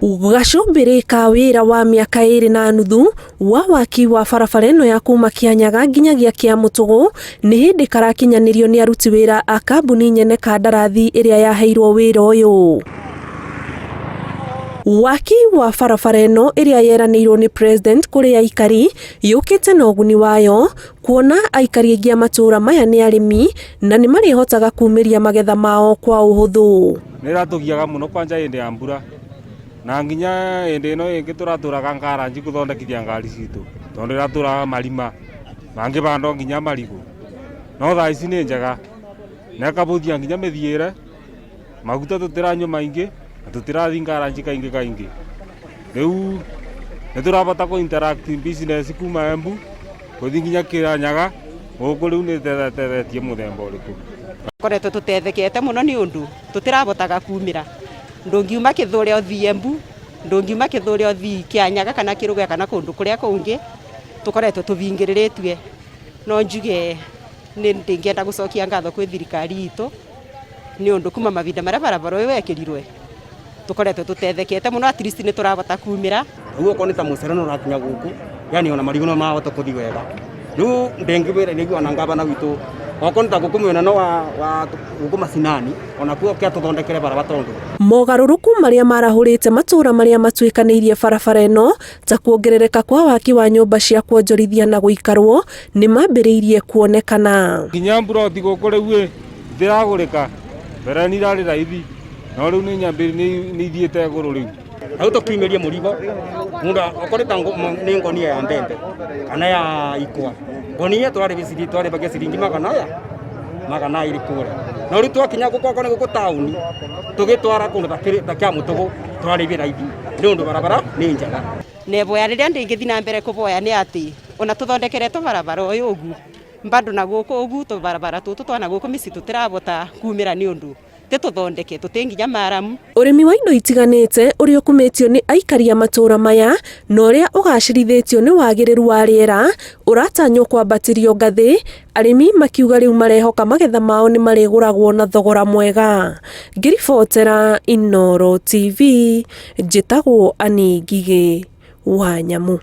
Gacũmbĩrĩ ka wĩra wa mĩaka ĩrĩ na nuthu wa waki wa barabara ĩno ya kuma Kĩanyaga nginyagia Kĩamũtũgũ nĩ hĩndĩ karakinyanĩrio nĩ aruti wĩra a kambuni nyene kandarathi ĩrĩa yaheirwo wĩra ũyũ. Waki wa barabara ĩno ĩrĩa yeranĩirwo nĩ President kũrĩ aikari yũkĩte na ũguni wayo kuona aikari aingĩ a matũũra maya nĩ arĩmi na nĩ marĩhotaga kumĩria magetha mao kwa ũhũthũ. Nĩ ĩratũgiaga mũno kwanja hĩndĩ ya mbura na nginya hĩndĩ ĩno ĩngĩ tũratũraga ngaranji gũthondekithia ngari citũ tondũ ĩratũraga marima mangĩbandwo nginya marigũ no thaa ici nĩ njega na ĩkabũthia nginya mĩthiĩre maguta tũtiranyua maingĩ na tũtirathiĩ ngaranji kaingĩ kaingĩ rĩu nĩ tũrabota kũ interact business kuma Embu gũthiĩ nginya Kĩranyaga gũkũ rĩu nĩ ĩtethetie mũthemba ũrĩkũ. Koretwo tũtethekete mũno nĩ ũndũ tũtirabotaga kumĩra ndũngiuma Kĩthũrĩa ũthiĩ Embu ndũngiuma Kĩthũrĩa ũthiĩ Kĩanyaga kana Kĩrũgũya kana kũndũ kũrĩa kũngĩ tũkoretwo tũbingĩrĩrĩtue no njuge nĩ ndĩngĩenda gũcokia ngatho kwĩ thirikari itũ nĩ ũndũ kuma mahinda marĩa barabara ũyũ wekĩrirwe tũkoretwo tũtethekete mũno at least nĩ tũrabota kumĩra. Rĩu okorwo nĩ ta mũcere nĩ ũrakinya gũkũ yani ona marigũ no marahota kũthiĩ wega rĩu ndĩngĩwĩra nĩguo ona ngavana witũ okorwo nĩ ta gũkũ mwena no wa gũkũ macinani ona kuo oke atũthondekere barabara tondũ Mogarũrũku marĩa marahũrĩte matũũra marĩa matuĩkanĩirie barabara ĩno ta kuongerereka kwa waki wa nyũmba cia kuonjorithia na gũikarwo nĩ mambĩrĩirie kuonekana. Nginya mburoti gũkũ rĩu ĩ itiragũrĩka mbere nĩ irarĩ raithi no rĩu nĩ nyambĩrĩ nĩ ithiĩte igũrũ rĩu. Hau tũkiumĩrie mũrigo mũndũ okorwo nĩ ta nĩ ngonia ya mbembe kana ya ikwa ngonia twarĩbagia ciringi magana aya 200 kũrĩa no rĩu twakinya gũkũ okorwo nĩ gũkũ taũni tũgĩtwara kũndũ ta Kĩamũtũgũ tũrarĩbia raithi nĩ ũndũ barabara nĩ njega. Na iboya rĩrĩa ndĩngĩthiĩ na mbere kũboya nĩ atĩ ona tũthondekeretwo barabara ũyũ ũguo bado na gũkũ ũguo tũbarabara tũtũ twana gũkũ mĩciĩ tũtirabota kumĩra nĩ ũndũ tĩtũthondeke tũtĩ nginya maramu. Ũrĩmi wa indo itiganĩte ũrĩa ũkumĩtio nĩ aikari a matũũra maya na ũrĩa ũgacĩrithĩtio nĩ wagĩrĩru wa rĩera ũratanywo kwambatĩrio ngathĩ, arĩmi makiuga rĩu marehoka magetha mao nĩ marĩgũragwo na thogora mwega. Ngĩribotera Inooro TV, njĩtagwo Annie Ngigĩ wa Nyamu.